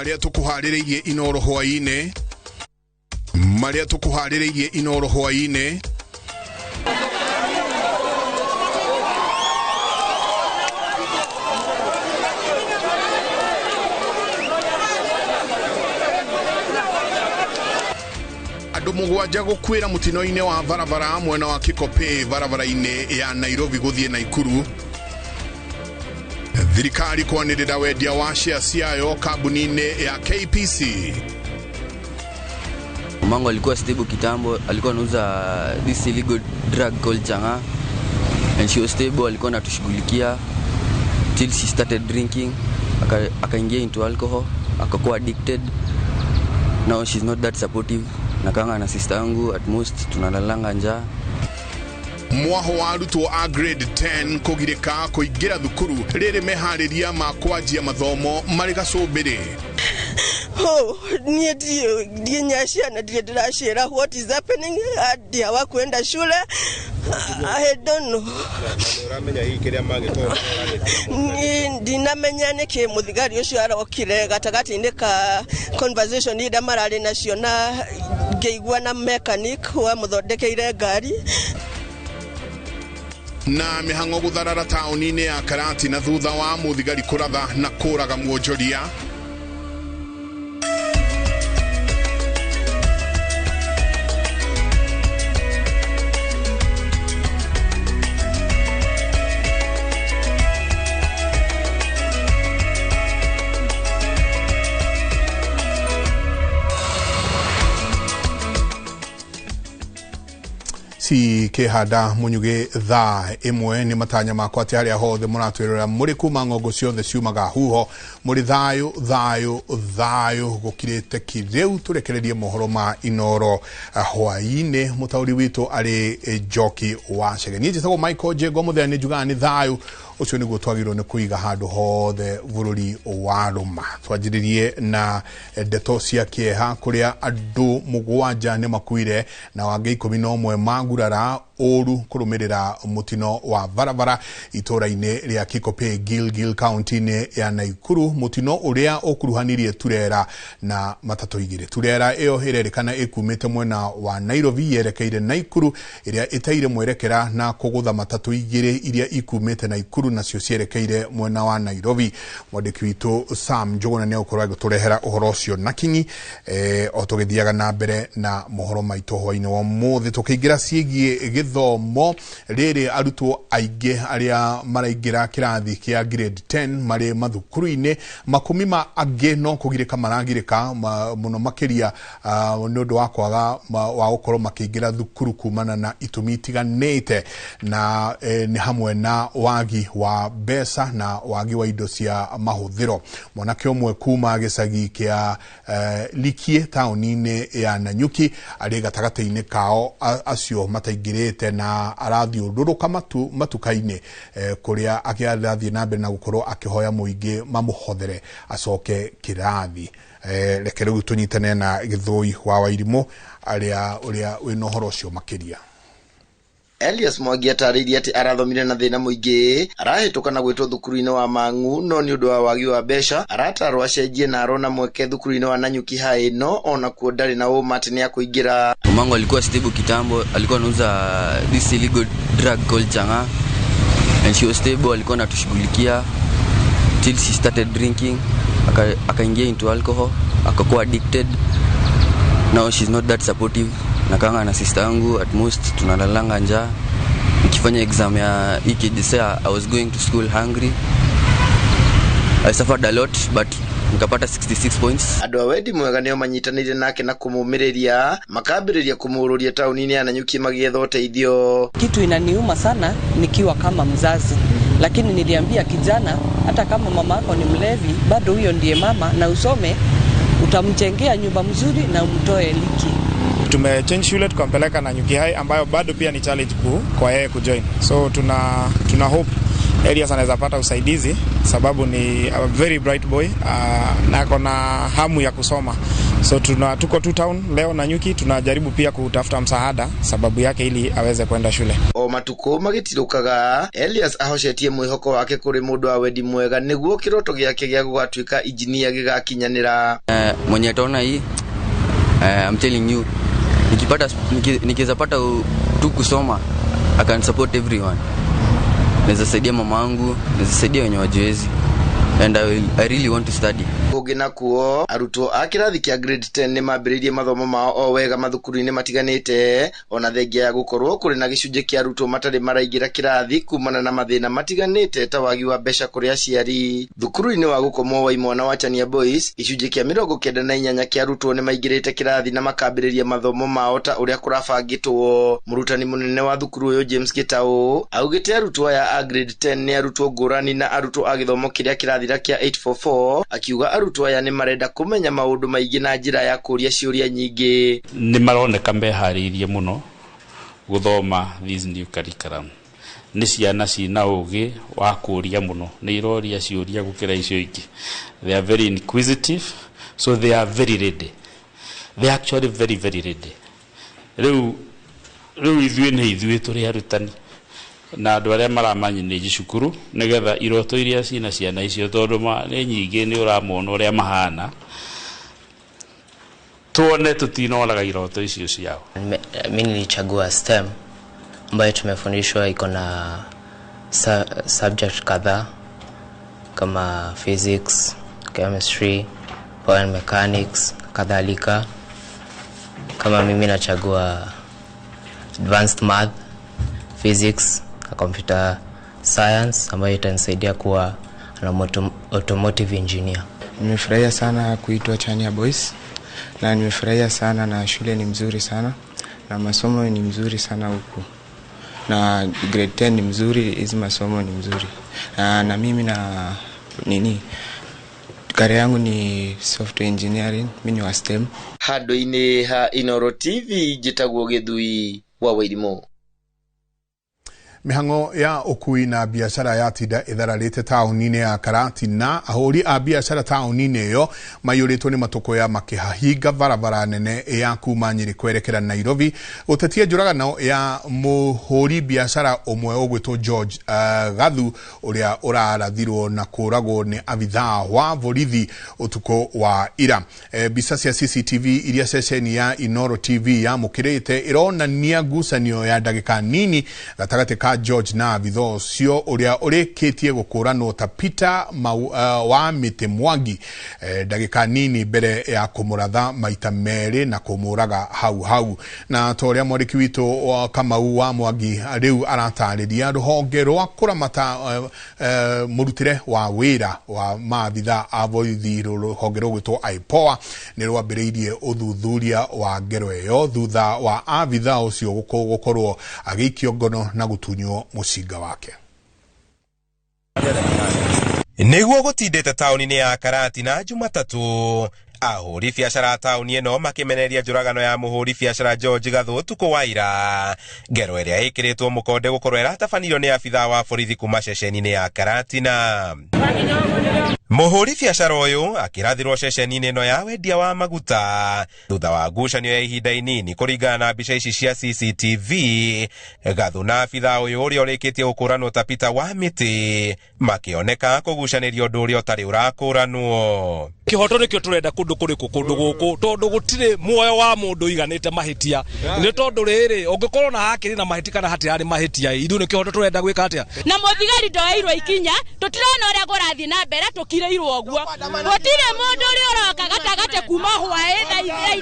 Maria tukuharĩrĩirie Inoro hwaĩ-inĩ. Maria tukuharĩrĩirie Inoro hwaĩ-inĩ. Andũ mũgwanja gũkuĩra mũtino-inĩ wa barabara mwena wa Kikopey barabara-inĩ ya Nairobi gũthiĩ Naikuru. Thirikari kwanĩrĩra wendia wa share ciayo kambuni-inĩ ya KPC. Mamangu alikuwa stable kitambo, alikuwa anauza this illegal drug called chang'aa, and she was stable, alikuwa anatushughulikia till she started drinking, akaingia into alcohol, akakuwa addicted. Now she's not that supportive. Nakanga na sister yangu, at most tunalalanga njaa. Mwaho wa arutwo a grade 10 kũgirĩka kũingĩra thukuru rĩrĩ meharĩria ma kwanjia mathomo marĩ gacũmbĩrĩ. Oh, niĩ ndinya ciana ndirĩ ndĩraciĩra what is happening, hadi hawakuenda shule. I don't know. Ndinamenya nĩkĩ mũthigari ũcio arokire gatagatĩ-inĩ ka conversation iria mararĩ nacio, na ngĩigua na mechanic wa mũthondekeire ngari. Na mĩhang'o gũtharara taũni-inĩ ya Karati na thutha wa mũthigari kũratha na kũraga mwonjoria. Kihanda munyuge thaa imwe ni matanya makwa ati aria hothe muratwirora muri kuma ng'ongo ciothe ciumaga huho muri thayo thayo thayo gukirite kiriu turekererie mohoro ma Inoro hwaini. Mutauri witu ari Njoki wa Chege, nie njitagwo Michael Njengo muthenya ni njugaga ni thayo ucio niguo twagirwo ni kuiga handu hothe bururi wa ruma. Twanjiririe na ndeto cia kieha kuria andu mugwanja ni makuire na wangi 11 magurara uru kurumirira mutino wa barabara itura-ini ria Kikopey Gilgil county-ini ya Naikuru, mutino uria ukuruhanirie turera na matatu igiri. Turera iyo irerikana ikumite mwena wa Nairobi yerekeire Naikuru iria iteire mwerekera na kugutha matatu igiri iria ikumite Naikuru nacio cierekeire mwena wa Nairobi. Mwandiki witu Sam Njuguna ni ukorwo agĩtũrehera ũhoro ũcio na kinyi o tũgĩthiaga na mbere na mohoro maitũ hwaĩ-inĩ wa ũmũthĩ tũkĩingĩra ciĩgiĩ gĩthomo. Rĩrĩ arutwo aingĩ arĩa maraingĩra kĩrathi kĩa grade 10 marĩ mathukuru-inĩ, makumi ma angĩ no kũgirĩka maragirĩka mũno makĩria nĩ ũndũ wa kwaga wa gũkorwo makĩingĩra thukuru kumana na itũmi itiganĩte, na nĩ hamwe na wagi wa mbeca na wagi wa indo cia mahũthĩro. Mwanake ũmwe kuma gĩcagi kĩa Likie taũni-inĩ ya Nanyuki arĩ gatagatĩ-inĩ kao acio mataingĩrĩte na arathiũrũrũka matuka-inĩ kũrĩa arathiĩ na mbere na gũkorwo akĩhoya mũingĩ mamũhothere acoke kĩrathi. Reke rĩu tũnyitane na Gĩthũi wa Wairimũ arĩa ũrĩa wĩna ũhoro ũcio makĩria. Elias Mwangi atarĩirie atĩ arathomire na thĩna mũingĩ, arahĩtũka na gwĩtwo thukuru-inĩ wa Mang'u, no nĩ ũndũ wa wagi wa mbeca aratarwo acenjie na arona mweke thukuru-inĩ wa Nanyuki High, no ona kuo ndarĩ na ũma atĩ nĩ akũingĩra. Mamangu alikuwa stable kitambo, alikuwa anauza this illegal drug called chang'aa, and she was stable, alikuwa anatushughulikia till she started drinking, akaingia into alcohol, akakuwa addicted. Now she's not that supportive. Nakanga na sister yangu, at most tunalalanga njaa. Nikifanya exam ya EKJSEA, I was going to school hungry. I suffered a lot, but nikapata 66 points. Andũ a wendi mwega nĩo manyitanĩire nake na kũmũmĩrĩria, makambĩrĩria kũmũũrũria taũni-inĩ ya Nanyuki magĩetha ũteithio. Kitu inaniuma sana nikiwa kama mzazi, lakini niliambia kijana, hata kama mama yako ni mlevi, bado huyo ndiye mama, na usome, utamjengea nyumba mzuri na umtoe Liki. Tumechange shule tukampeleka Nanyuki High ambayo bado pia ni challenge kwa yeye kujoin. So tuna hope Elias anaweza pata usaidizi sababu ni a very bright boy, na ako na hamu ya kusoma. So tuko tu town leo Nanyuki, tunajaribu pia kutafuta msaada sababu yake ili aweze kwenda shule. O matuko magitirukaga Elias ahocetie mwihoko wake kuri mundu wa wendi mwega niguo kiroto giake gia gugatuika injinia gigakinyanira. Mwenye ataona hii, I'm telling you, nikiweza pata tu kusoma, I can support everyone. Naweza saidia mama yangu, naweza saidia wenye wajiwezi. And I really want to study. Kũngĩ nakuo arutwo a kĩrathi kĩa grade 10 nĩ mambĩrĩirie mathomo mao o wega mathukuru-inĩ matiganĩte, ona thengia ya gũkorwo kũrĩ na gĩcunjĩ kĩa arutwo matarĩ maraingĩra kĩrathi kumana na mathĩna matiganĩte ta wagi wa mbeca kũrĩ aciari. Thukuru-inĩ wa gũkomwo wa imwana wa Chania Boys, gĩcunjĩ kĩa 98 kĩa arutwo nĩ maingĩrĩte kĩrathi na makambĩrĩria mathomo mao ta ũrĩa kũrabangĩtwo. Mũrutani mũnene wa thukuru ũyũ James Gitau augĩte arutwo aya a grade 10 nĩ arutwo ngũrani na arutwo a gĩthomo kĩrĩa kĩrathira kĩa 844, akiuga arutwo aya nĩ marenda kũmenya maũndũ maingĩ na njĩra ya kũria ciũria nyingĩ. Nĩ maroneka meharĩirie mũno gũthoma this new curriculum. Nĩ ciana cina ũgĩ wa kũria mũno, nĩ iroria ciũria gũkĩra icio ingĩ. They are very inquisitive, so they are very ready. They are actually very very ready. Rĩu ithuĩ nĩ ithuĩ tũrĩ arutani na andũ arĩa maramanyinĩji cukuru nĩgetha iroto iria cina ciana icio tondũ nĩ nyingĩ nĩ ũramona ũrĩa mahana, tuone tutinoraga iroto icio ciao. Mimi nilichagua STEM ambayo tumefundishwa iko na subject kadhaa kama physics, chemistry, power mechanics kadhalika. Kama mimi nachagua advanced math, physics na computer science ambayo itanisaidia kuwa an automotive engineer. Nimefurahia sana kuitwa Chania Boys na nimefurahia sana na shule ni mzuri sana na masomo ni mzuri sana huku. Na grade 10 ni mzuri, hizi masomo ni mzuri. Na mimi na nini career yangu ni software engineering, mimi ni wa STEM. Handũ-inĩ ha Inoro TV njĩtagwo Gĩthui wa Wairimu. Mihango ya ukui na biashara ya tinda ithararite tauni-inĩ ya Karatina. Ahũri a biashara tauni-inĩ ĩyo maiyũrĩtwo nĩ matũkũya makĩhahinga barabara nene ya kuma Nyĩrĩ kwerekera Nairobi gũtetia njũragano ya mũhũri biashara ũmwe ũgwĩtwo George Gathu ũrĩa ũrarathirwo na kũragwo nĩ abithaa wa borithi ũtukũ wa ira. Mbica cia CCTV iria ceceni ya Inoro TV yamũkĩrĩte ĩronania ngucanio ya ndagĩka nini gatagatĩ ka George na abithaa ũcio ũrĩa ũrĩkĩtie gũkũranwo ta Peter wa Mĩtĩ Mwangi ndagĩka nini mbere ya kũmũratha maita merĩ na kũmũraga hau hau. Na ta ũrĩa mwandĩki witũ wa Kamau wa Mwangi rĩu aratarĩria, rũhonge rwa kũramata mũrutĩre wa wĩra wa maabithaa a borithi rũhonge rũgwĩtwo IPOA nĩ rwambĩrĩirie ũthuthuria wa ngero ĩyo thutha wa abithaa ũcio gũkorwo agĩikio ngono na gũtunywo mũcinga wake. Nĩguo gũtindĩte taũni-inĩ ya Karatina Jumatatũ, ahũri biacara taũni ĩno makĩmenereria njũragano ya mũhũri biacara George Gathu ũtukũ wa ira, ngero ĩrĩa ĩkĩrĩtwo mũkonde gũkorwo ĩratabanĩrio nĩ abithaa wa borithi kuma ceceni-inĩ ya Karatina. Mũhũri biacara ũyũ akĩrathirwo ceceni-inĩ ĩno ya wendia wa maguta thutha wa ngucanio ya ihinda inini kũringana na mbica ici cia CCTV. Gathu na abithaa ũyũ ũrĩa ũrĩkĩtie gũkũranwo ta Peter wa Mĩtĩ makĩoneka kũgucanĩria ũndũ ũrĩa ũtarĩ ũrakũranwo. Kĩhoto nĩkĩo tũrenda kũndũ kũrĩkũ kũndũ gũkũ tondũ gũtirĩ muoyo wa mũndũ ũiganĩte mahĩtia, nĩ tondũ rĩrĩ ũngĩkorwo na hakĩrĩ na mahĩtia kana hatirarĩ mahĩtia, ithuĩ nĩ kĩhoto tũrenda gwĩka atĩa? Na mũthigari ndoeirwo ikinya, tũtirona ũrĩa kũrathiĩ na mbere tũkirĩirwo ũguo. Gũtirĩ mũndũ ũrĩa ũroka gatagatĩ kuma hwaĩ thaa 5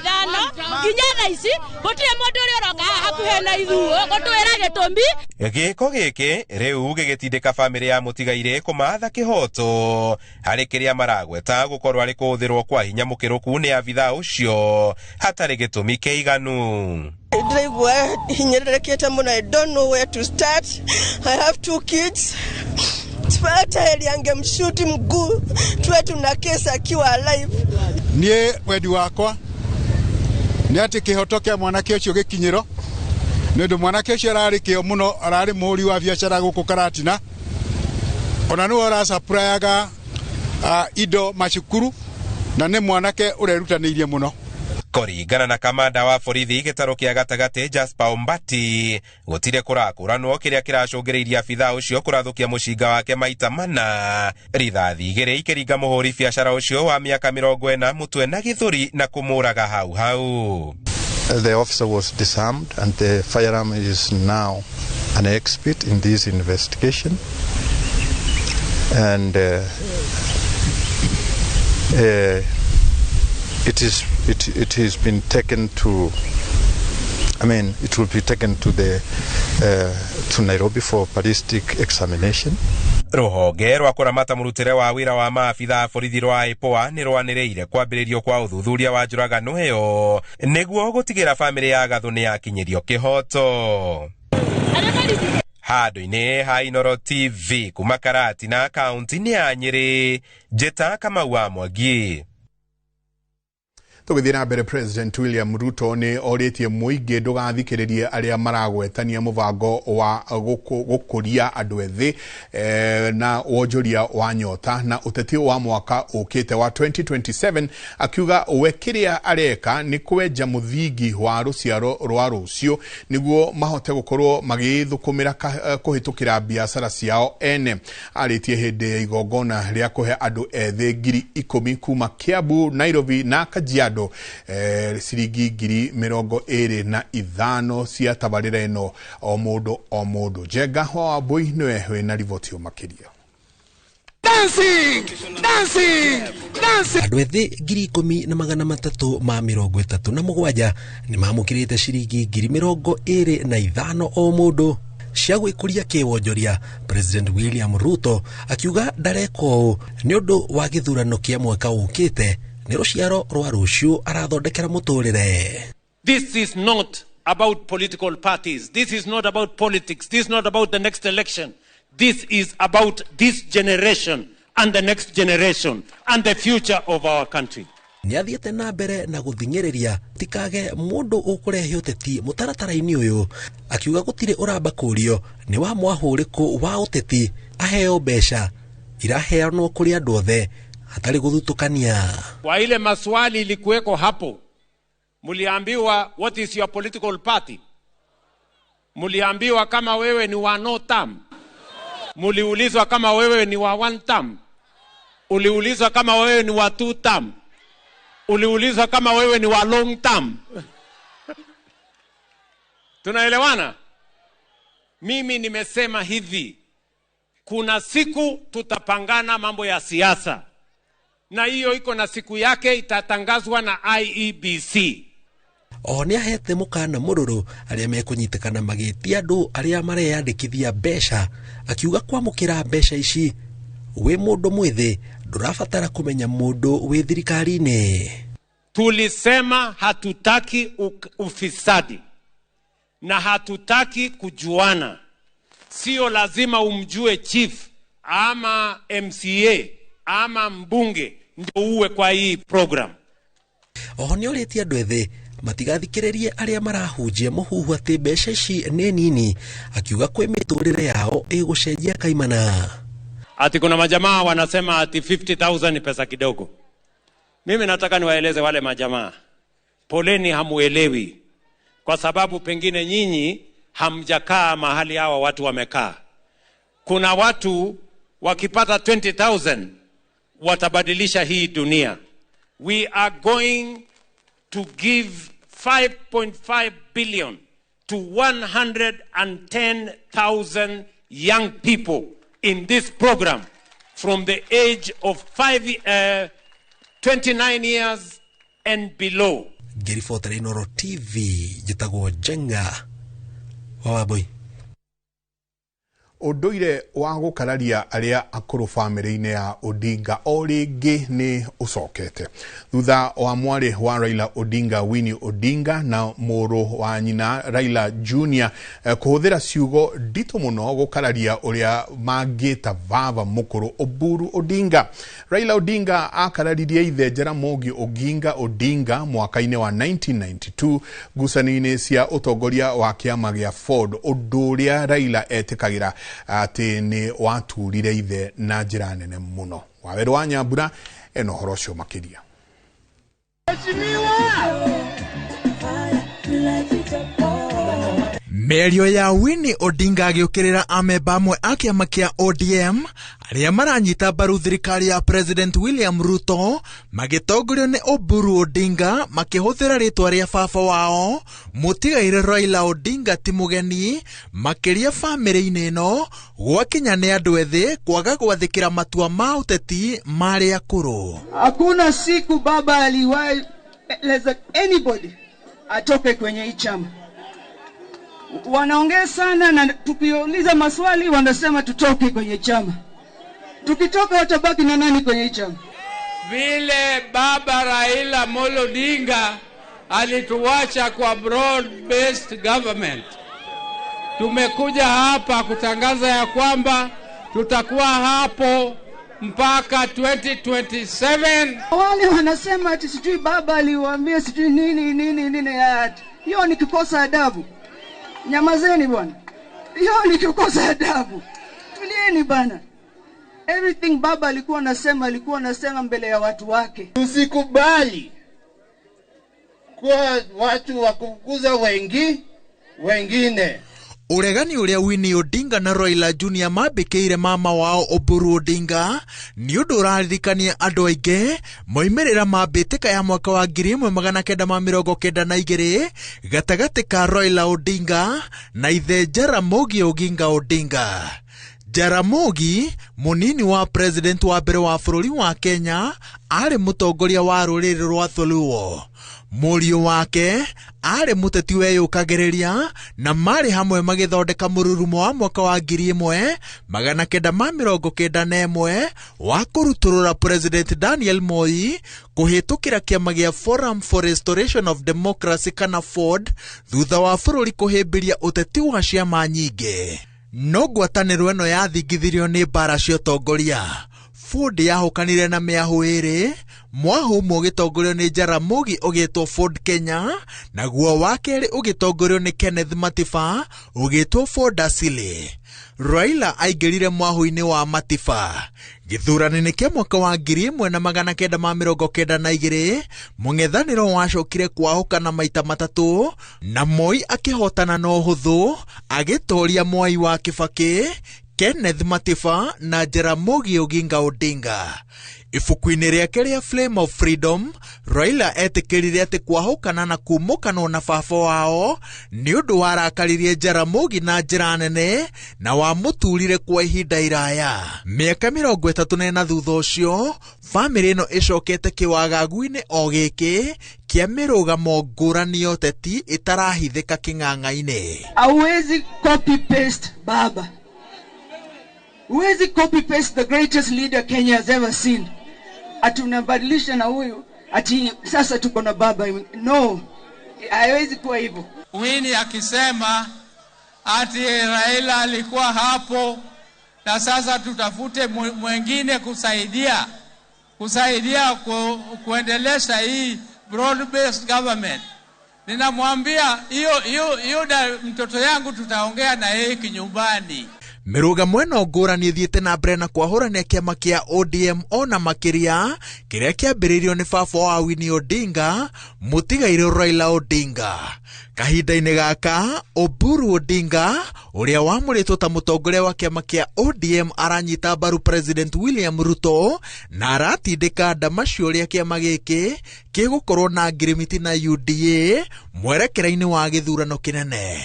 nginya thaa ici, gũtirĩ mũndũ ũrĩa ũroka haha hakuhĩ na ithuĩ gũtwĩra gĩtũmi. Gĩko gĩkĩ rĩu gĩgĩtindĩka bamĩrĩ ya mũtigairĩ kũmatha kĩhoto harĩ kĩrĩa maragweta gũkorwo arĩ kũhũthĩrwo kwa hinya mũkĩrũku nĩ abithaa ũcio hatarĩ gĩtũmi kĩiganu. Ndĩraigua hinyĩrĩrĩkĩte mũno. I don't know where to start. I have 2 kids. Hata heri angemshuti mguu tuwe tuna kesi akiwa alive. Niĩ wendi wakwa nĩ atĩ kĩhoto kĩa mwanake ũcio gĩkinyĩro, nĩ ũndũ mwanake ũcio ararĩ kĩo mũno, ararĩ mũhũri wa biacara gũkũ Karatina, Ona nĩwe ũracapurayaga indo macukuru na nĩ mwanake ũrerutanĩirie mũno. Kũringana na kamanda wa borithi gĩtarũ kĩa gatagatĩ Jasper Ombati, gũtirĩ kũrakũranwo kĩrĩa kĩracũngĩrĩirie abithaa ũcio kũrathũkia mũcinga wake maita mana, rithathi 2 ikĩringa mũhũri biacara ũcio wa mĩaka 40 mũtwe na gĩthũri na kũmũraga hau hau. The officer was disarmed and the firearm is now an expert in this investigation, and it has been taken to, I mean, it will be taken to the to Nairobi for ballistic examination. Rũhonge rwa kũramata mũrutĩre wa wĩra wa maabithaa a borithi rwa IPOA nĩ rwanĩrĩire kwambĩrĩrio kwa ũthuthuria wa njũragano ĩyo nĩguo gũtigĩra bamĩrĩ ya Gathu nĩ yakinyĩrio kĩhoto. Handũ-inĩ ha Inooro TV kuma Karatina kaunti-inĩ ya Nyĩrĩ, Njĩta Kamau wa Mwangi. Tũgĩthiĩ na mbere, President William Ruto nĩ orĩtie mũingĩ ndũgathikĩrĩrie arĩa maragwetania mũbango wa gũkũria andũ ethĩ na wonjoria wa nyota na ũteti wa mwaka ũkĩte wa 2027, akiuga we kĩrĩa areka nĩ kwenja mũthingi wa rũciaro rwa rũciũ nĩguo mahote gũkorwo magĩthũkũmĩra kũhĩtũkĩra biacara ciao ene. Arĩtie hĩndĩ ya igongona rĩa kũhe andũ ethĩ 10,000 kuma Kiambu, Nairobi na Kajiado ciringi 25,000 cia tabarĩra ĩno o mũndũ o mũndũ. Njenga wa Wambui nĩwe wĩna riboti makĩria. Dancing, dancing, dancing. Andũ ethĩ 10,337 nĩ mamũkĩrĩte ciringi 25,000 o mũndũ cia gwĩkũria kĩwonjoria. President William Ruto akiuga ndareka ũũ nĩ ũndũ wa gĩthurano kĩa mwaka ũkĩte, nĩ rũciaro rwa rũciũ arathondekera mũtũrĩre. This is not about political parties. This is not about politics. This is not about the next election. This is about this generation and the next generation and the future of our country. Nĩ athiĩte na mbere na gũthing'ĩrĩria tikage mũndũ ũkũrehe ũteti mũtaratara-inĩ ũyũ, akiuga gũtirĩ ũramba kũrio nĩ wa mwahũrĩkũ wa ũteti aheo mbeca iraheanwo kũrĩ andũ othe hatarĩ gũthutũkania. Kwa ile maswali ilikuweko hapo, muliambiwa what is your political party? Muliambiwa kama wewe ni wa no term. Muliulizwa kama wewe ni wa one term. Uliulizwa kama wewe ni wa two term. Uliulizwa kama wewe ni wa long term. Tunaelewana? Mimi nimesema hivi, kuna siku tutapangana mambo ya siasa, na hiyo iko na siku yake, itatangazwa na IEBC. Oho nĩ ahete mũkana mũrũrũ arĩa mekũnyitĩkana magĩtia andũ arĩa mareyandĩkithia mbeca, akiuga kwamũkĩra mbeca ici wĩ mũndũ mwĩthĩ ndũrabatara kũmenya mũndũ wĩ thirikari-inĩ. Tulisema hatutaki ufisadi na hatutaki kujuana. Sio lazima umjue chief ama MCA ama mbunge ndio uwe kwa hii program. Oho nĩ orĩtie andũ ethĩ matigathikĩrĩrie arĩa marahunjia mũhuhu atĩ mbeca ici nĩ nini, akiuga kwĩ mĩtũrĩre yao ĩgũcenjia kaimana. Ati kuna majamaa wanasema ati 50,000 ni pesa kidogo. Mimi nataka niwaeleze wale majamaa, poleni, hamuelewi, kwa sababu pengine nyinyi hamjakaa mahali hawa watu wamekaa. Kuna watu wakipata 20,000 watabadilisha hii dunia. We are going to give 5.5 billion to 110,000 young people in this program from the age of 29 years and below. Ngĩribotera Inooro TV, njĩtagwo Njenga wa Wambui. Ũndũire wa gũkararia arĩa akũrũ bamĩrĩ-inĩ ya Odinga o rĩngĩ nĩ ũcokete thutha wa mwarĩ wa Raila Odinga Winnie Odinga na mũrũ wa nyina Raila Junior kũhũthĩra ciugo nditũ mũno gũkararia ũrĩa mangĩta baba mũkũrũ Oburu Odinga. Raila Odinga akararirie ithe Jaramogi Oginga Odinga mwaka-inĩ wa 1992 ngucanio-inĩ cia ũtongoria wa kĩama gĩa Ford, ũndũ ũrĩa Raila etĩkagĩra atĩ nĩ waturire ithe na njĩra nene mũno. Waweru wa Nyambura ena ũhoro ũcio makĩria. Mĩario ya Winnie Odinga agĩũkĩrĩra amemba amwe a kĩama kĩa ODM arĩa maranyita mbaru thirikari ya President William Ruto magĩtongorio nĩ Oburu Odinga makĩhũthĩra rĩtwa rĩa baba wao mũtigaire Raila Odinga ti mũgeni makĩria bamĩrĩ-inĩ ĩno gwakinya nĩ andũ ethĩ kwaga gwathĩkĩra matua ma ũteti marĩa akũrũ. Hakuna siku baba aliwahi eleza anybody atoke kwenye hii chama. Wanaongea sana na tukiuliza maswali wanasema tutoke kwenye chama. Tukitoka watabaki na nani kwenye chama? Vile baba Raila Amolo Odinga alituacha kwa broad based government, tumekuja hapa kutangaza ya kwamba tutakuwa hapo mpaka 2027. Wale wanasema ati sijui baba aliwaambia sijui nini nini nini, hiyo ni kukosa adabu. Nyamazeni bwana. Hiyo ni kukosa adabu. Tulieni bana. Everything baba alikuwa anasema mbele ya watu wake. Tusikubali kwa watu wa kufukuza wengine. Uregani uria Winnie Odinga na Raila Junior mambĩkĩire mama wao Oburu Odinga nĩ ũndũ ũraririkania andũ aingĩ moimĩrĩra ma mbĩtĩka ya mwaka wa 1992 gatagatĩ ka Raila Odinga na ithe Jaramogi Oginga Odinga. Jaramogi, mũnini wa president wa mbere wa bũrũri wa Kenya, arĩ mũtongoria wa rũrĩrĩ rwa Tholuo. Mũriũ wake arĩ mũteti weyũkagĩrĩria na marĩ hamwe magĩthondeka mũrurumo wa mwaka wa 1991 wa kũrutũrũra President Daniel Moi kũhĩtũkĩra kĩama gĩa Forum for Restoration of Democracy kana FORD thutha wa bũrũri kũhĩmbĩria ũteti wa ciama nyingĩ. No ngwatanĩro ĩno yathingithirio nĩ mbara cia ũtongoria. Ford yahũkanire na mĩahũ ĩrĩ, mwahũ ũmwe ũgĩtongorio nĩ Jaramogi ũgĩtwo Ford Kenya, naguo wa kerĩ ũgĩtongorio nĩ Kenneth Matiba ũgĩtwo Ford Asili. Raila aingĩrire mwahũ-inĩ wa Matiba. Gĩthurano-inĩ kĩa mwaka wa 1992 mũng'ethanĩro wacokire kwahũkana maita matatũ na Moi akĩhotana na ũhũthũ agĩtoria Mwai wa Kibaki, Kenneth Matiba na Jaramogi Oginga Odinga. Ibuku-inĩ rĩake rĩa Flame of Freedom, Raila etĩkĩrire atĩ kwahũkana na kumũkanwo na baba wao nĩ ũndũ warakaririe Jaramogi na njĩra nene na wamũturire kwa ihinda iraya. Mĩaka 34 thutha ũcio, bamĩrĩ ĩno ĩcokete kĩwagagu-inĩ o gĩkĩ kĩa mĩrũgamo ngũrani ya ũteti ĩtarahithĩka kĩng'ang'a-inĩ. Hauwezi copy paste baba. Huwezi copy paste the greatest leader Kenya has ever seen. Ati unabadilisha na huyu, ati sasa tuko na baba. No, haiwezi kuwa hivyo. Winnie akisema ati Raila alikuwa hapo na sasa tutafute mwingine kusaidia kuendelesha hii broad based government. Ninamwambia hiyo mtoto yangu tutaongea na yeye kinyumbani. Mĩrũgamo ĩno ngũrani ĩthiĩte na mbere na kwahũrania kĩama kĩa ODM ona makĩria kĩrĩa kĩambĩrĩirio nĩ baba wa Winnie Odinga mũtigairĩ Raila Odinga. Kahinda-inĩ gaka Oburu Odinga ũrĩa wamũrĩtwo ta mũtongoria wa kĩama kĩa ODM aranyita mbaru President William Ruto na aratindĩka ndamacio ũrĩa kĩama gĩkĩ gĩgũkorwo na ngirimiti na UDA mwerekera-inĩ wa gĩthurano kĩnene.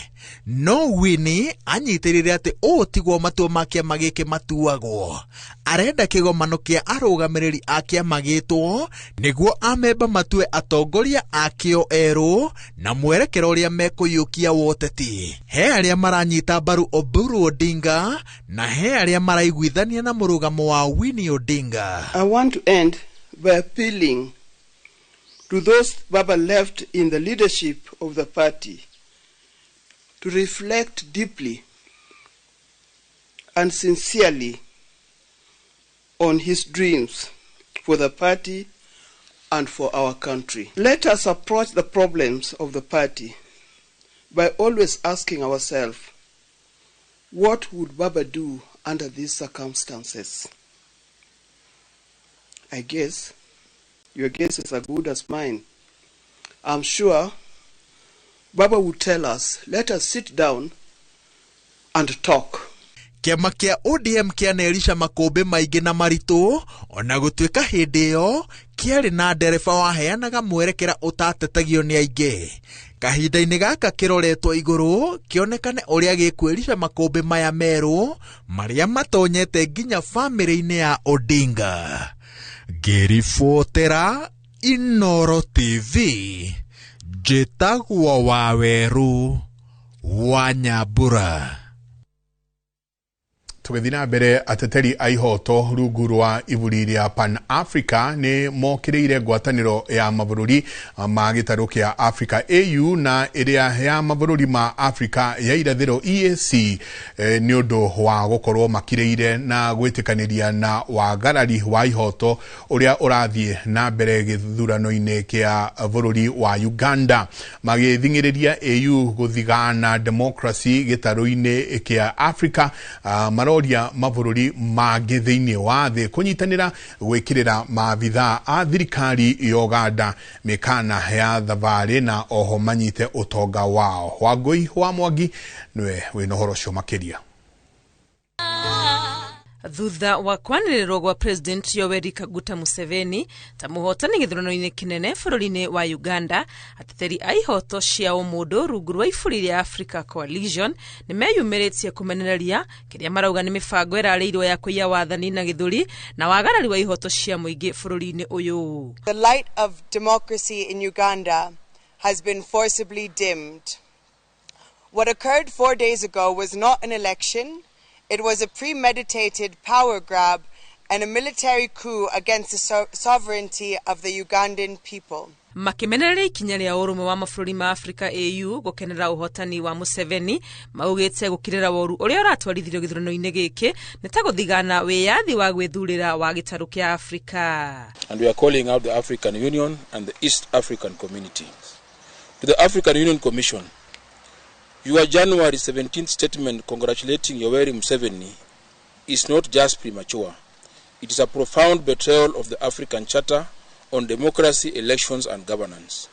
No Winnie anyitĩrĩire atĩ ũũ tiguo matua ma kĩama gĩkĩ matuagwo. Arenda kĩgomano kĩa arũgamĩrĩri a kĩama gĩtwo nĩguo amemba matue atongoria akĩo erũ na mwerekero ũrĩa mekũiyũkia wa ũteti. He arĩa maranyita mbaru Oburu Odinga na he arĩa maraiguithania na mũrũgamo wa Winnie Odinga. I want to end by appealing to those Baba left in the leadership of the party to reflect deeply and sincerely on his dreams for the party and for our country. Let us approach the problems of the party by always asking ourselves, What would Baba do under these circumstances? I guess your guess is as good as mine. I'm sure Baba would tell us, let us sit down and talk. Kĩama kĩa ODM kĩanerisha makũmbĩ maingĩ na maritũ ona gũtuĩka hĩndĩ ĩyo kĩarĩ na ndereba waheanaga mwerekera ũtatetagio nĩ aingĩ. Kahinda-inĩ gaka kĩroretwo igũrũ kĩonekane ũrĩa gĩkwĩrica makũmbĩ maya merũ marĩa matonyete nginya bamĩrĩ-inĩ ya Odinga. Ngĩribotera Inooro TV, njĩtagwo Waweru wa Nyambura. Tũgĩthiĩ na mbere, ateteri a ihoto rungu rwa iburi rĩa Pan Africa nĩ mokĩrĩire ngwatanĩro ya mabũrũri ma gĩtarũ kĩa Africa AU na ĩrĩa ya mabũrũri ma Africa ya irathĩro EAC nĩ ũndũ wa gũkorwo makirĩire na gwĩtĩkanĩria na wagarari wa ihoto ũrĩa ũrathiĩ na mbere gĩthurano-inĩ kĩa bũrũri wa Uganda, magĩthing'ĩrĩria AU gũthigana democracy gĩtarũ-inĩ kĩa Africa. Maroria mabũrũri mangĩ thĩinĩ wa thĩ kũnyitanĩra gwĩkĩrĩra maabithaa a thirikari ya Uganda mĩkana ya thabarĩ na oho manyite ũtonga wao. Wangũi wa Mwangi nĩwe wĩna ũhoro ũcio makĩria. Thutha wa kwanĩrĩrwo gwa President Yoweri Kaguta Museveni ta mũhotani gĩthurano-inĩ kĩnene bũrũri-inĩ wa Uganda, ateteri a ihoto cia ũmũndũ rungu rwa iburi rĩa Africa Coalition nĩ meyumĩrĩtie kũmenereria kĩrĩa marauga nĩ mĩbango ĩrarĩirwo ya kũiya wathani na gĩthũri na wagarari wa ihoto cia mũingĩ bũrũri-inĩ ũyũ. The light of democracy in Uganda has been forcibly dimmed. What occurred 4 days ago was not an election. It was a premeditated power grab and a military coup against the sovereignty of the Ugandan people. Makimenereria ikinya rĩa ũrũmwe wa mabũrũri ma Afrika AU gũkenera ũhotani wa Museveni, maugĩte gũkirĩra woru ũrĩa ũratwarithirio gĩthurano-inĩ gĩkĩ nĩ ta gũthigana wĩyathi wa gwĩthurĩra wa gĩtarũ kĩa Afrika. And we are calling out the African Union and the East African Community. To the African Union Commission, your January 17th statement congratulating Yoweri Museveni is not just premature. It is a profound betrayal of the African Charter on Democracy, Elections and Governance.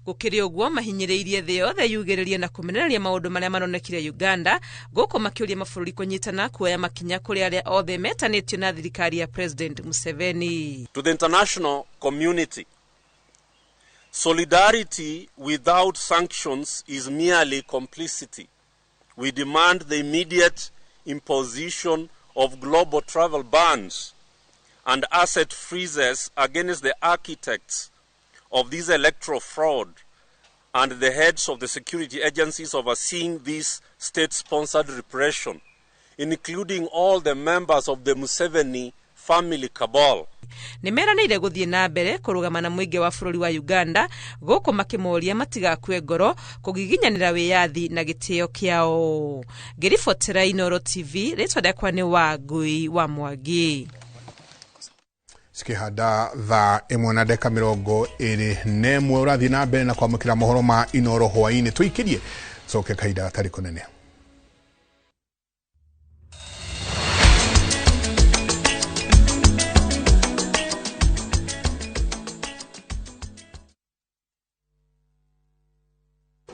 Gũkĩrĩ ũguo mahinyĩrĩirie thĩ yothe yugĩrĩrie na kũmenereria maũndũ marĩa maronekire Uganda, gũkũ makĩũria mabũrũri kũnyitana kuoya makinya kũrĩ arĩa othe metanĩtio na thirikari ya President Museveni. To the international community, solidarity without sanctions is merely complicity. We demand the immediate imposition of global travel bans and asset freezes against the architects of this electoral fraud and the heads of the security agencies overseeing this state-sponsored repression, including all the members of the Museveni family cabal. Nĩ meranĩire gũthiĩ na mbere kũrũgama na mũingĩ wa bũrũri wa Uganda gũkũ makĩmoria matigakue ngoro kũgiginyanĩra wĩyathi na gĩtĩo kĩao. Ngĩribotera Inooro TV, rĩtwa rĩakwa nĩ Wangui wa Mwangi. Cikĩhanda thaa 1 na ndagĩka 21 ũrathiĩ na mbere na kwamũkĩra mohoro ma Inooro hwaĩ-inĩ. Tũikĩrie coke kahinda gatarĩ kũnene.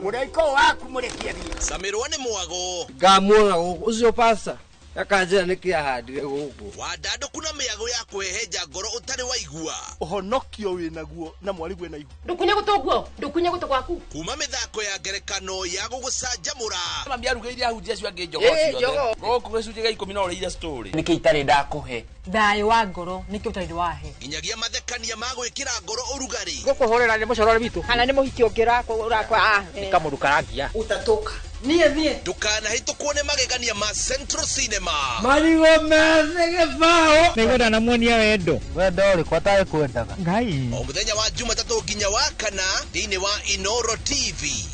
Mũraiko waku mũrekie thiĩ. Camirwo nĩ mwago. Ngamuona gũkũ ũcio pasta akanjĩra nĩkĩ ahandire gũkũ. Wandandũku na mĩago ya kwĩhenja ngoro ũtarĩ waigua. Ũhonokio wĩnaguo na mwarigwe na ihu. Ndũkunye gũtũ guo, ndũkunye gũtũ gwaku. Kuma mĩthako ya ngerekano ya gũgũcanjamũra. Mami arugĩire ahunjia acio angĩ njogoo ciothe. Gũkũ gĩcunjĩ gĩa 10 no ũrĩire story. Nĩkĩ itarĩ ndakũhe? Thayũ wa ngoro nĩkĩ ũtarĩ wahe? Nginyagia mathekania ma gwĩkĩra ngoro ũrugarĩ. Gũkũhũrĩra nĩ mũcorore witũ. Kana nĩ mũhiki ũngĩ ũrakwa. Nĩ kamũndũ karangia. Ũtatũka. Niĩ thiĩ. Ndũkanahĩtũkwo nĩ magegania ma Central Cinema. Marigũ methĩ gĩbaũ. Nĩngwenda namuonia wendo. Wendo ũrĩkũ atarĩ kwendaga? Ngai. O mũthenya wa Jumatatũ nginya wa kana thĩinĩ wa Inooro TV.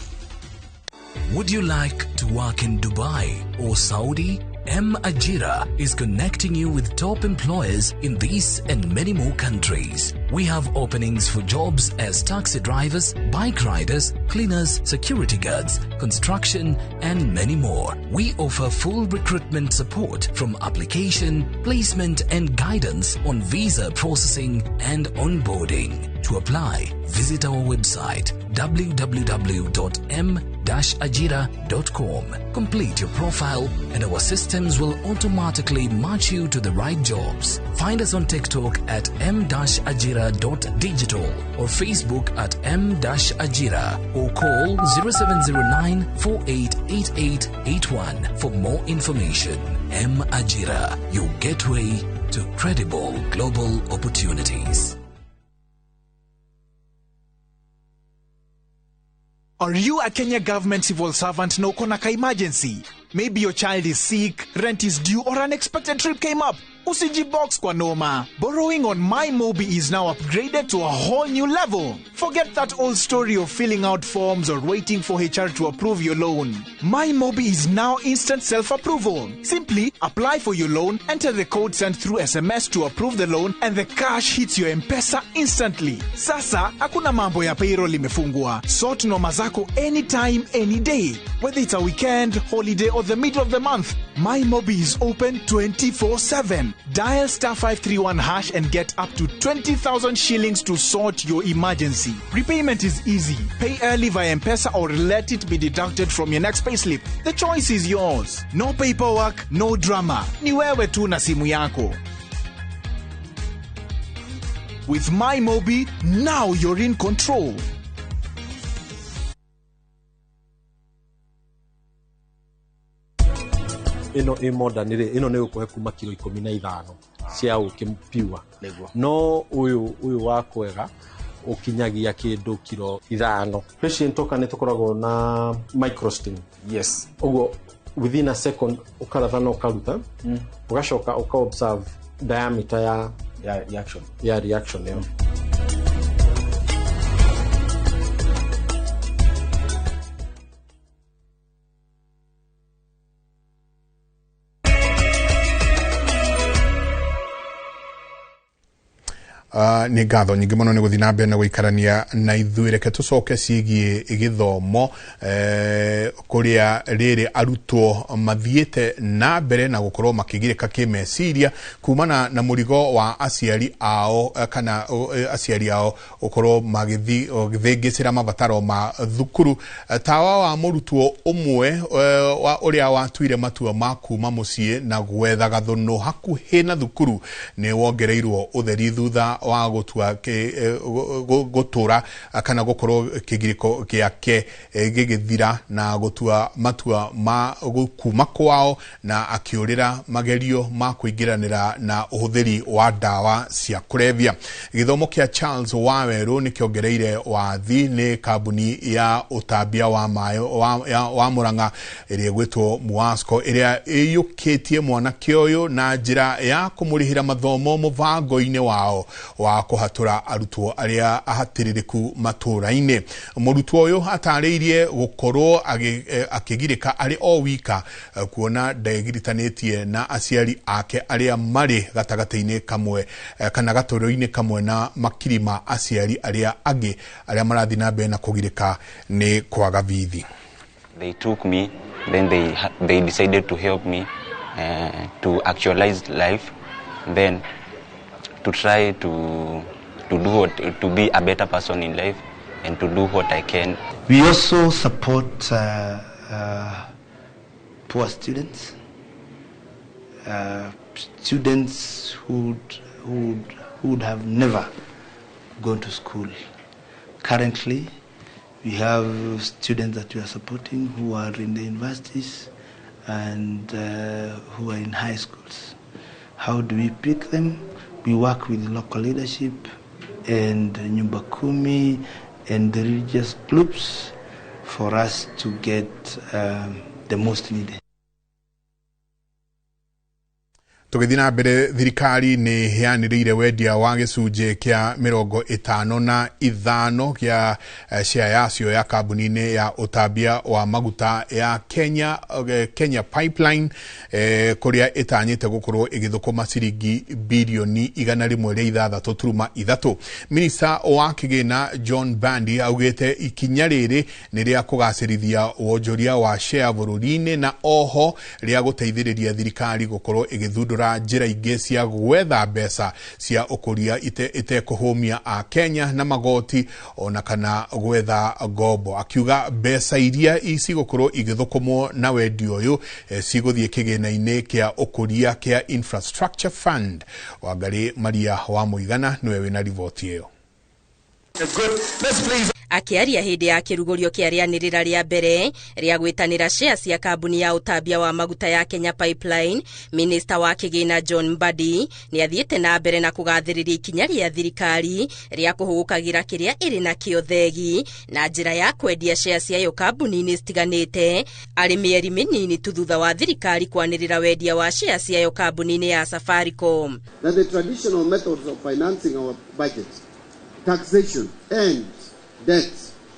Would you like to work in Dubai or Saudi? M Ajira is connecting you with top employers in these and many more countries. We have openings for jobs as taxi drivers, bike riders, cleaners, security guards, construction, and many more. We offer full recruitment support from application, placement, and guidance on visa processing and onboarding. To apply, visit our website www.m-ajira.com. Complete your profile and our systems will automatically match you to the right jobs. Find us on TikTok at m-ajira.digital or Facebook at m-ajira or call 0709 488881 for more information. M Ajira, your gateway to credible global opportunities. Are you a Kenya government civil servant na uko na ka emergency? Maybe your child is sick, rent is due, or unexpected trip came up. Usijibox kwa noma. Borrowing on MyMobi is now upgraded to a whole new level. Forget that old story of filling out forms or waiting for HR to approve your loan. MyMobi is now instant self-approval. Simply apply for your loan, enter the code sent through SMS to approve the loan, and the cash hits your M-Pesa instantly. Sasa, hakuna mambo ya payroll imefungwa. Sort noma zako anytime, any day. Whether it's a weekend, holiday, or the middle of the month, MyMobi is open 24/7. Dial star 531 hash and get up to 20,000 shillings to sort your emergency. Repayment is easy. Pay early via M-Pesa or let it be deducted from your next payslip. The choice is yours. No paperwork, no drama. Ni wewe tu na simu yako. With MyMobi, now you're in control. Ĩno ĩ modern rĩ, ĩno nĩ gũkũhe kuma kilo 15 cia ũkĩ pure, no ũyũ wa kwega ũkinyagia kĩndũ kilo 5. Patient oka nĩ tũkoragwo na microstim. Yes, ũguo within a second ũkaratha na ũkaruta, ũgacoka ũka observe diameter ya reaction ya reaction ĩyo. Nĩ ngatho nyingĩ mũno nĩ gũthiĩ na mbere na gũikarania na ithuĩ. Reke tũcoke ciĩgiĩ gĩthomo, kũrĩa rĩrĩ arutwo mathiĩte na mbere na gũkorwo makĩgirĩka kĩmeciria kumana na mũrigo wa aciari ao, kana aciari ao gũkorwo magĩthĩngĩcĩra mabataro ma thukuru. Tawa wa mũrutwo ũmwe ũrĩa watuire matua ma kuma mũciĩ na gwetha gathũnũ hakuhĩ na thukuru nĩ wongereirwo ũtheri thutha wa gũtua gũtũra kana gũkorwo kĩgirĩko gĩake gĩgĩthira na gũtua matua ma kuma kwao na akĩũrĩra magerio ma kũingĩranĩra na ũhũthĩri wa ndawa cia kũrebia. Gĩthomo kĩa Charles Wawerũ nĩ kĩongereire wathi nĩ kambuni ya ũtambia wa maĩ wa Murang'a ĩrĩa ĩgwĩtwo Muasco, ĩrĩa ĩiyũkĩtie mwanake ũyũ na njĩra ya kũmũrĩhĩra mathomo mũbango-inĩ wao wa kũhatũra arutwo arĩa ahatĩrĩrĩku matũra-inĩ. Mũrutwo ũyũ atarĩirie gũkorwo akĩgirĩka arĩ o wika, kuona ndegiritanĩtie na aciari ake arĩa marĩ gatagatĩ-inĩ kamwe, kana gatũrũ-inĩ kamwe na makiri ma aciari arĩa angĩ arĩa marathiĩ na mbere na kũgirĩka nĩ kwaga bithi. They took me, then they decided to help me to actualize life, then to try to do what, to be a better person in life and to do what I can. We also support poor students, students who would have never gone to school. Currently, we have students that we are supporting who are in the universities and who are in high schools. How do we pick them? We work with local leadership and Nyumba Kumi and the religious groups for us to get the most needed. Tũgĩthiĩ na mbere, thirikari nĩ yanĩrĩire wendia wa gĩcunjĩ kĩa 55 kĩa share yacio ya kambuni-inĩ ya ũtambia wa maguta ya Kenya, Kenya Pipeline, kũrĩa ĩtanyĩte gũkorwo ĩgĩthũkũma ciringi birioni 106.3. Minista wa kĩgĩna John Bandi augĩte ikinya rĩrĩ nĩ rĩa kũgacĩrithia wonjoria wa share bũrũri-inĩ na oho rĩa gũteithĩrĩria thirikari gũkorwo ĩgĩthundũra njĩra ingĩ cia gwetha mbeca cia ũkũria itekũhũmia a Kenya na magoti ona kana gwetha ngombo. Akiuga mbeca iria cigũkorwo igĩthũkũmwo na wendia ũyũ cigũthiĩ kĩgĩna-inĩ kĩa ũkũria kĩa Infrastructure Fund. Wangari Maria wa Mũigana nĩwe wĩna riboti ĩyo. Akĩaria hĩndĩ ya kĩrugũrio kĩa rĩanĩrĩra rĩa mbere rĩa gwĩtanĩra share cia kambuni ya ũtambia wa maguta ya Kenya Pipeline, minista wa kĩgĩna John Mbadi nĩ athiĩte na mbere na kũgathĩrĩria ikinya rĩa thirikari rĩa kũhũgũkagĩra kĩrĩa ĩrĩ nakĩo thegi na njĩra ya kwendia share ciayo kambuni-inĩ citiganĩte, arĩ mĩeri mĩnini tu thutha wa thirikari kwanĩrĩra wendia wa share ciayo kambuni-inĩ ya Safaricom. That the traditional methods of financing our budgets, taxation and debt,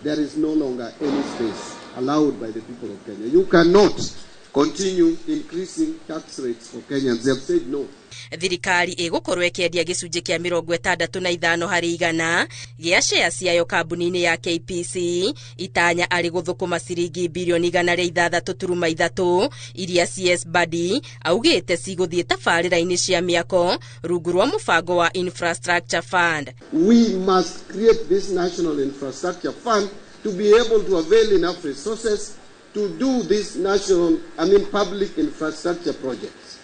there is no longer any space allowed by the people of Kenya. You cannot continue increasing tax rates for Kenyans. They have said no. Thirikari ĩgũkorwo ĩkĩendia gĩcunjĩ kĩa 65 harĩ igana gĩa share ciayo kambuni-inĩ ya KPC, itanya arĩ gũthũkũma ciringi birioni 106.3 iria CS Mbadi augĩte cigũthiĩ tabarĩra-inĩ cia mĩako rungu rwa mũbango wa Infrastructure Fund. We must create this National Infrastructure Fund to be able to avail enough resources to do this public infrastructure projects.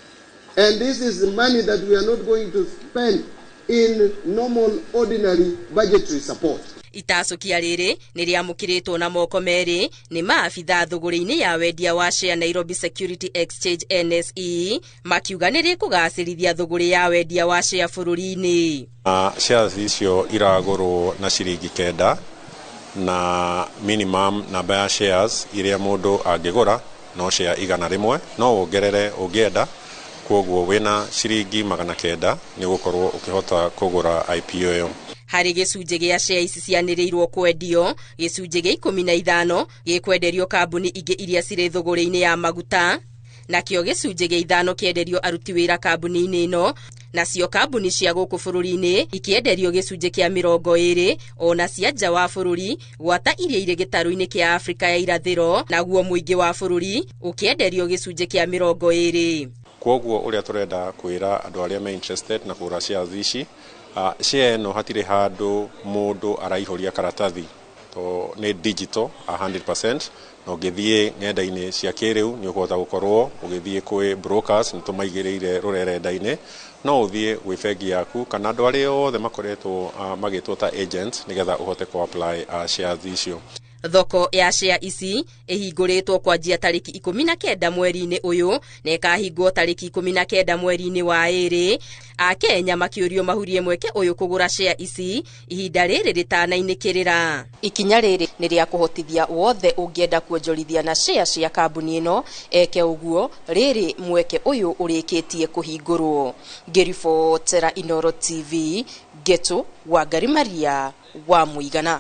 And this is the money that we are not going to spend in normal, ordinary budgetary support. Itacũkia rĩrĩ nĩ rĩamũkĩrĩtwo na moko merĩ nĩ maabitha thũgũrĩ-inĩ ya wendia wa share Nairobi Security Exchange NSE, makiuga nĩ rĩkũgacĩrithia thũgũrĩ ya wendia wa share bũrũri-inĩ. Shares icio iragũrwo na ciringi 9 na minimum namba ya shares iria mũndũ angĩgũra no share 100, no wongerere ũngĩenda. Kwoguo wĩna ciringi 900 nĩ ũgũkorwo ũkĩhota kũgũra IPO ĩyo. Harĩ gĩcunjĩ gĩa share ici cianĩrĩirwo kwendio, gĩcunjĩ gĩa 15 gĩkwenderio kambuni ingĩ iria cirĩ thũgũrĩ-inĩ ya maguta, nakĩo gĩcunjĩ gĩa 5 kĩenderio aruti wĩra kambuni-inĩ ĩno, nacio kambuni cia gũkũ bũrũri-inĩ ikĩenderio gĩcunjĩ kĩa 20 ona cia nja wa bũrũri gwata iria irĩ gĩtarũ-inĩ kĩa Afrika ya irathĩro, naguo mũingĩ wa bũrũri ũkĩenderio gĩcunjĩ kĩa 20. Kwoguo ũrĩa tũrenda kwĩra andũ arĩa me interested na kũgũra shares ici, share ĩno hatirĩ handũ mũndũ araihũria karatathi, to nĩ digital 100%, na ũngĩthiĩ ng'enda-inĩ cia kĩrĩu nĩ ũkũhota gũkorwo ũgĩthiĩ kwĩ brokers, nĩ tũmaigĩrĩire rũrenda-inĩ, no ũthiĩ gwĩ bengi yaku kana andũ arĩa othe makoretwo magĩtwo ta agents nĩgetha ũhote kũ apply shares icio. Thoko ya share ici ĩhingũrĩtwo kwanjia tarĩki 19 mweri-inĩ ũyũ na ĩkahingwo tarĩki 19 mweri-inĩ wa 2. Akenya makĩũrio mahurie mweke ũyũ kũgũra share ici ihinda rĩrĩ rĩtanainĩkĩrĩra. Ikinya rĩrĩ nĩ rĩa kũhotithia wothe ũngĩenda kuonjorithia na share cia kambuni ĩno eke ũguo rĩrĩ mweke ũyũ ũrĩkĩtie kũhingũrwo. Ngĩribotera Inoro TV, Geto Wangari Maria wa Mũigana.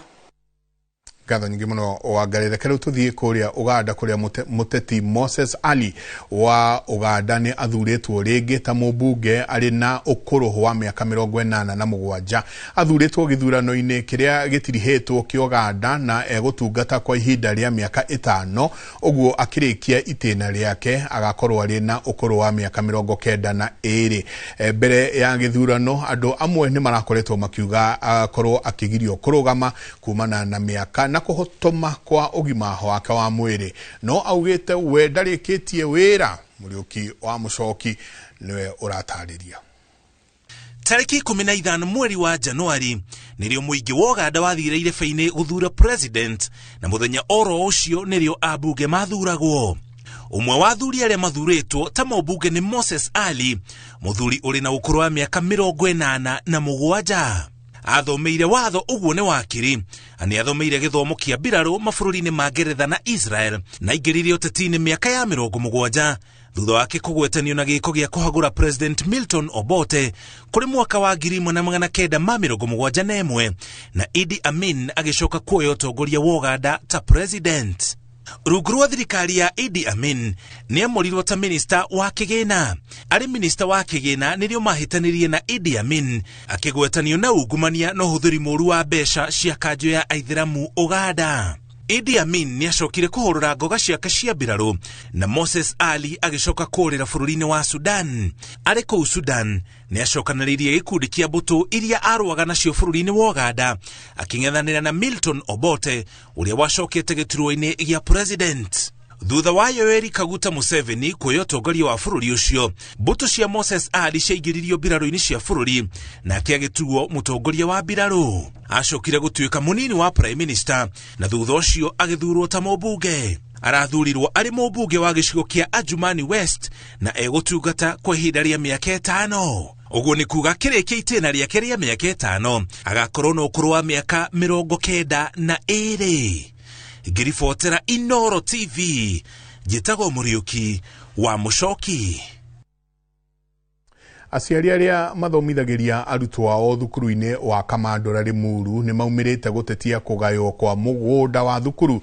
Ngatho nyingĩ mũno Wangari. Reke rĩu tũthiĩ kũrĩa Ũganda kũrĩa mũteti Moses Ali wa Ũganda nĩ athurĩtwo rĩngĩ ta mũmbunge arĩ na ũkũrũ wa mĩaka 87. Athurĩtwo gĩthurano-inĩ kĩrĩa gĩtirihĩtwo kĩa Ũganda na egũtungata kwa ihinda rĩa mĩaka 5, ũguo akĩrĩkia itĩna rĩake agakorwo arĩ na ũkũrũ wa mĩaka 92. Mbere ya gĩthurano andũ amwe nĩ marakoretwo makiuga akorwo akĩgirio kũrũgama kumana na mĩaka na kũhotoma kwa ũgima wake wa mwĩrĩ, no augĩte we ndarĩkĩtie wĩra. Mũriũki wa Mũcoki nĩwe ũratarĩria. Tarĩki 15 mweri wa Januari nĩrĩo mũingĩ wa Ũganda wathire irebe-inĩ gũthura president, na mũthenya oro ũcio nĩrĩo ambunge mathuragwo. Ũmwe wa athuri arĩa mathurĩtwo ta mũmbunge nĩ Moses Ali, mũthuri ũrĩ na ũkũrũ wa mĩaka 87. Athomeire watho ũguo nĩ wakiri, nĩ athomeire gĩthomo kĩa mbirarũ mabũrũri-inĩ ma Ngeretha na Israel, na aingĩrire ũteti-inĩ mĩaka ya 70 Thutha wake kũgwetanio na gĩko gĩa kũhagũra President Milton Obote kũrĩ mwaka wa 1971 na Idi Amin agĩcoka kuoya ũtongoria wa Uganda ta president. Rungu rwa thirikari ya Idi Amin nĩamũrirwo ta minista wa kĩgĩna. Arĩ minista wa kĩgĩna nĩrĩo mahĩtanirie na Idi Amin akĩgwetanio na ungumania na ũhũthĩri mũũru wa mbeca cia kanjũ ya Aithĩramu Uganda. Idi Amin nĩacokire kũhũrũra ngoga ciake cia mbirarũ na Moses Ali agĩcoka kũũrĩra bũrũri-inĩ wa Sudan. Arĩ kũu Sudan nĩacokanĩrĩirie gĩkundi kĩa mbũtũ iria arũaga nacio bũrũri-inĩ wa Uganda akĩng'ethanĩra na Milton Obote ũrĩa wacokete gĩturwa-inĩ gĩa president. Thutha wa Yoweri Kaguta Museveni kuoya ũtongoria wa bũrũri ũcio, mbũtũ cia Moses Ali ciaingĩririo mbirarũ-inĩ cia bũrũri nake agĩtuo mũtongoria wa mbirarũ. Acokire gũtuĩka mũnini wa prime minister na thutha ũcio agĩthurwo ta mũmbunge. Arathurirwo arĩ mũmbunge wa gĩcigo kĩa Adjumani West na egũtungata kwa ihinda rĩa mĩaka 5. Ũguo nĩ kuga kĩrĩkia itĩna rĩake rĩa mĩaka 5 agakorwo na ũkũrũ wa mĩaka 92. Ngiribotera Inoro TV, njĩtagwo Mũriũki wa Mũcoki. Aciari arĩa mathomithagĩria arutwo ao thukuru-inĩ wa Kamandũra Limuru nĩ maumĩrĩte gũtetia kũgaywo kwa mũgũnda wa thukuru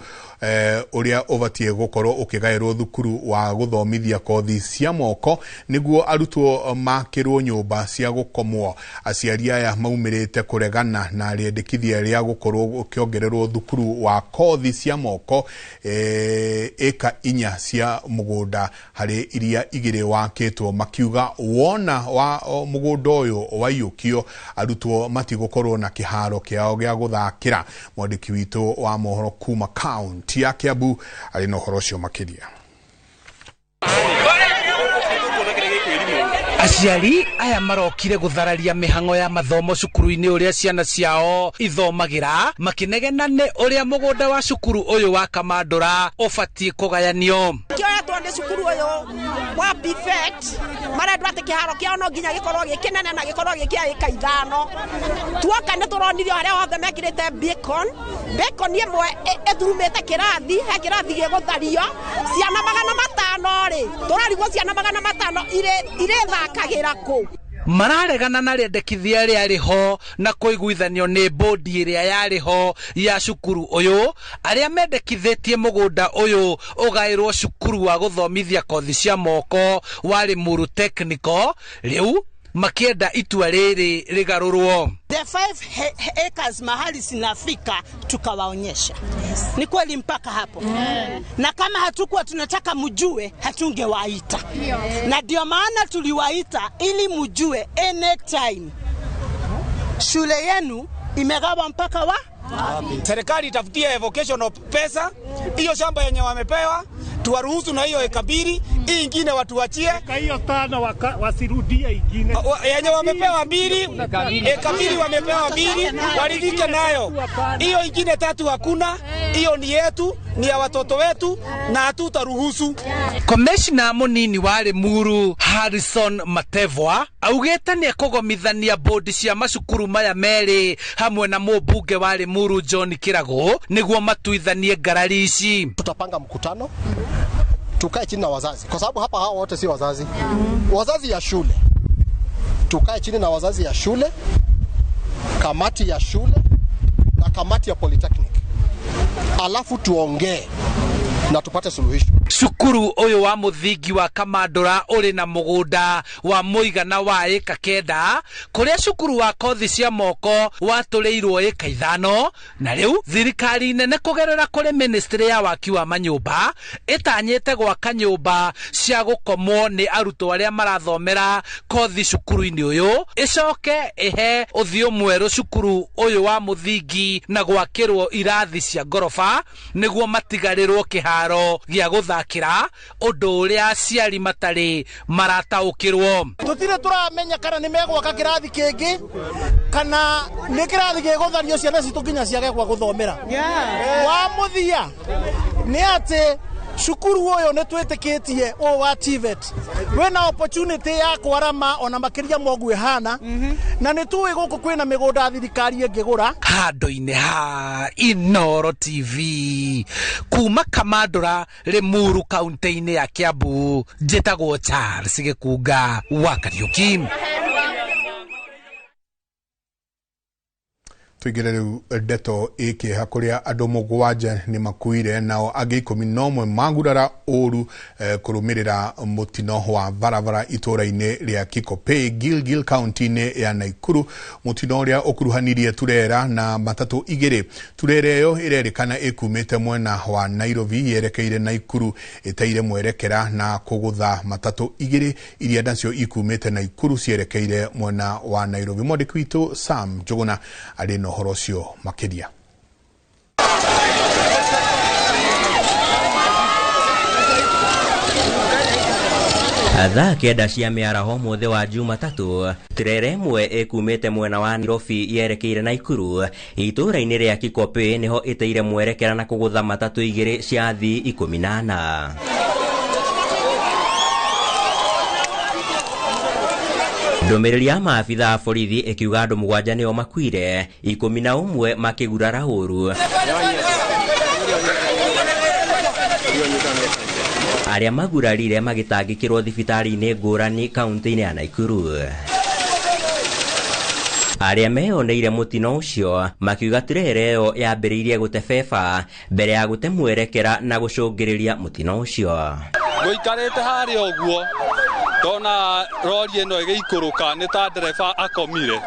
ũrĩa ũbatiĩ gũkorwo ũkĩgaĩrwo thukuru wa gũthomithia kothi cia moko nĩguo arutwo makĩrwo nyũmba cia gũkomwo. Aciari aya maumĩrĩte kũregana na rĩendekithia rĩa gũkorwo ũkĩongererwo thukuru wa kothi cia moko ĩka 4 cia mũgũnda harĩ iria 2 wakĩtwo, makiuga wona wa mũgũnda ũyũ waiyũkio arutwo matigũkorwo na kĩharo kĩao gĩa gũthakĩra. Mwandĩki witũ wa mohoro kuma kaunti ya Kiambu arĩ na ũhoro ũcio makĩria. Aciari aya marokire gũthararia mĩhang'o ya mathomo cukuru-inĩ ũrĩa ciana ciao ithomagĩra, makĩnegena nĩ ũrĩa mũgũnda wa cukuru ũyũ wa Kamandũra ũbatiĩ kũgayanio. Kĩoyetwo nĩ cukuru ũyũ wa BFET marendwo atĩ kĩharo kĩao no nginya gĩkorwo gĩ kĩnene na gĩkorwo gĩ kĩa ĩka 5. Tuoka nĩ tũronirio harĩa hothe mekĩrĩte beacon, beacon ĩmwe ĩthurumĩte kĩrathi, he kĩrathi gĩgũthario ciana 500 rĩ, tũrarigwo ciana 500 irĩthakagĩra kũ. Mararegana na rĩendekithia rĩarĩ ho na kũiguithanio nĩ bodi ĩrĩa yarĩ ho ya cukuru ũyũ, arĩa mendekithĩtie mũgũnda ũyũ ũgaĩrwo cukuru wa gũthomithia kothi cia moko wa Limuru Technical, rĩu makienda itua rĩrĩ rĩgarũrwo. The 5 acres mahali zinafika tukawaonyesha. Yes. Ni kweli mpaka hapo. Na kama hatukuwa tunataka mjue hatungewaita. Yeah. Na ndio maana tuliwaita ili mjue anytime. Shule yenu imegawa mpaka wa? Serikali itafutie vocational pesa, hiyo shamba yenye wamepewa tuwaruhusu na hiyo eka 2, hii ingine watuachie. Eka hiyo 5 wasirudie ingine. Yenye wamepewa 2, eka 2 wamepewa 2, waridhike nayo. Hiyo ingine 3 hakuna, hiyo ni yetu, ni ya watoto wetu na hatutaruhusu. Komishna munini wa Limuru Harrison Matevwa augĩte nĩ ekũgomithania bodi cia macukuru maya merĩ hamwe na mũmbunge wa Limuru John Kĩragũ nĩguo matuithanie ngarari ici. Tutapanga mkutano, tukae chini na wazazi, kwa sababu hapa hao wote si wazazi. Wazazi ya shule, tukae chini na wazazi ya shule, kamati ya shule na kamati ya polytechnic, alafu tuongee na tupate suluhisho. Cukuru ũyũ wa mũthingi wa Kamandũra ũrĩ na mũgũnda wa mũigana wa ĩka 9, kũrĩa cukuru wa kothi cia moko watũrĩirwo ĩka 5, na rĩu thirikari nene kũgerera kũrĩ ministry ya waki wa manyũmba ĩtanyĩte gwaka nyũmba cia gũkomwo nĩ arutwo arĩa marathomera kothi cukuru-inĩ ũyũ, ĩcoke ĩhe ũthiũ mwerũ cukuru ũyũ wa mũthingi na gwakĩrwo irathi cia ngoroba nĩguo matigarĩrwo kĩharo gĩa gũthakĩra, ũndũ ũrĩa aciari matarĩ marataũkĩrwo. Tũtirĩ tũramenya kana nĩ megwaka kĩrathi kĩngĩ kana nĩ kĩrathi gĩgũthario ciana citũ nginya ciage gwa gũthomera. Wa mũthia nĩ atĩ Cukuru ũyũ nĩ twĩtĩkĩtie ũyũ wa TVET wĩna opportunity ya kwarama ona makĩria moguo ĩhana, na nĩ tũĩ gũkũ kwĩna mĩgũnda thirikari ĩngĩgũra. Handũ-inĩ ha Inoro TV kuma Kamandũra, Limuru, kaunti-inĩ ya Kiambu, njĩtagwo Charles Gĩkunga wa Kariuki. Tuingire riu ndeto ikieha kuria andu 7 ni makuire nao angi 11 magurara uru kurumirira mutino wa barabara itura-ini ria Kikopey, Gilgil, kaunti-ini ya Nakuru. Mutino uria ukuruhanirie turera na matatu 2. Turera iyo irerikana ikumite mwena wa Nairobi yerekeire Nakuru iteire mwerekera na kugutha matatu 2 iria nacio ikumite Nakuru cierekeire mwena wa Nairobi. Mwandĩki witũ Sam Njuguna arĩ na ũhoro ũcio makĩria. Thaa 9 cia mĩaraho mũthĩ wa Jumatatũ, turera ĩmwe ĩkumĩte mwena wa Nairobi yerekeire Nakuru itũũra-inĩ rĩa Kikopey nĩho ĩteire mwerekera na kũgũtha matatũ 2 cia athii 14. Ndũmĩrĩri ya maabitha a borithi ĩkiuga andũ 7 nĩo makuire, 11 makĩgurara ũru. Arĩa magurarire magĩtangĩkĩrwo thibitarĩ-inĩ ngũrani kaunti-inĩ ya Nakuru. Arĩa meyoneire mũtino ũcio makiuga turera ĩyo yambĩrĩirie gũtebeba mbere ya gũte mwerekera na gũcũngĩrĩria mũtino ũcio. Ngũikarĩte harĩa ũguo ndona rori ĩno ĩgĩikũrũka nĩ ta ndereba akomire.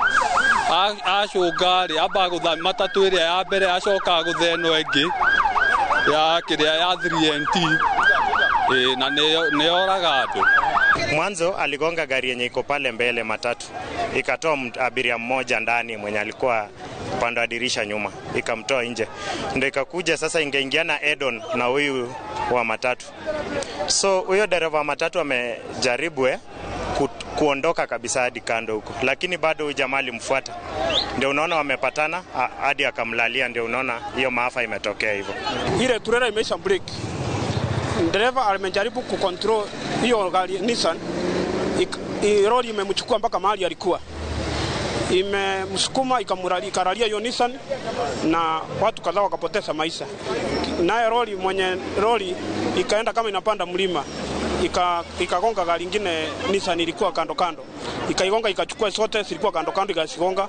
Acũnga rĩ amba gũtha matatũ ĩrĩa ya mbere, acoka gũtha ĩno ĩngĩ ya kĩrĩa ya 3NT, na nĩyoraga andũ. Mwanzo aligonga gari yenye iko pale mbele matatu, ikatoa abiria mmoja ndani mwenye alikuwa upande wa dirisha nyuma, ikamtoa nje. Ndio ikakuja sasa ingeingiana Edon na huyu wa matatu. So huyo dereva wa matatu amejaribu kuondoka kabisa hadi kando huko, lakini bado huyu jamaa alimfuata. Ndio unaona wamepatana hadi akamlalia, ndio unaona hiyo maafa imetokea hivyo. Ile turera imeisha break. Dereva amejaribu kucontrol hiyo gari Nissan, lori imemchukua mpaka mahali alikuwa. Imemsukuma ikaralia hiyo Nissan na watu kadhaa wakapoteza maisha. Naye lori, mwenye lori ikaenda kama inapanda mlima, ikagonga gari nyingine Nissan ilikuwa kando kando. Ikaigonga ikachukua zote zilikuwa kando kando ikasigonga,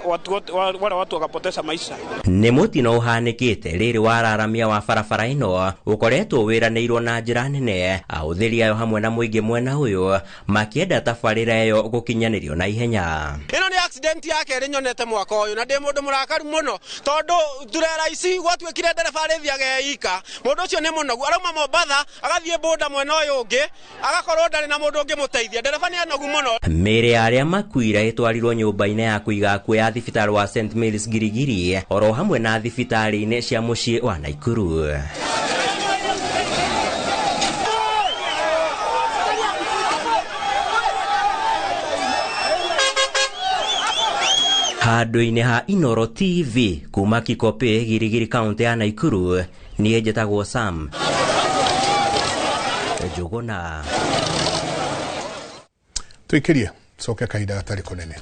watu wale watu wakapoteza maisha. Nĩ mũtino ũhanĩkĩte rĩrĩ wararamia wa barabara ĩno ũkoretwo wĩranĩirwo na njĩra nene, ahũthĩri ayo hamwe na mũingĩ mwena ũyũ makĩenda tabarĩra ĩyo gũkinyanĩrio na ihenya. Ĩno nĩ accident ya kerĩ nyonete mwaka ũyũ na ndĩ mũndũ mũrakaru mũno tondũ turera ici gwatuĩkire ndereba arĩthiaga eika. Mũndũ ũcio nĩ mũnogu, arauma Mombatha agathiĩ boda mwena ũyũ ũngĩ, agakorwo ndarĩ na mũndũ ũngĩmũteithia. Ndereba nĩ anogu mũno. Mĩĩrĩ ya arĩa makuire ĩtwarirwo nyũmba-inĩ ya kũiga akuũ ya thibitarĩ wa St Mary's Girigiri oro hamwe na thibitarĩ-inĩ cia mũciĩ wa Nakuru. Handũ-inĩ ha Inoro TV kuma Kikopey, Girigiri, kaunti ya Nakuru, niĩ njĩtagwo Sam Njuguna. Tuikirie coke kahinda gatarĩ kũnene.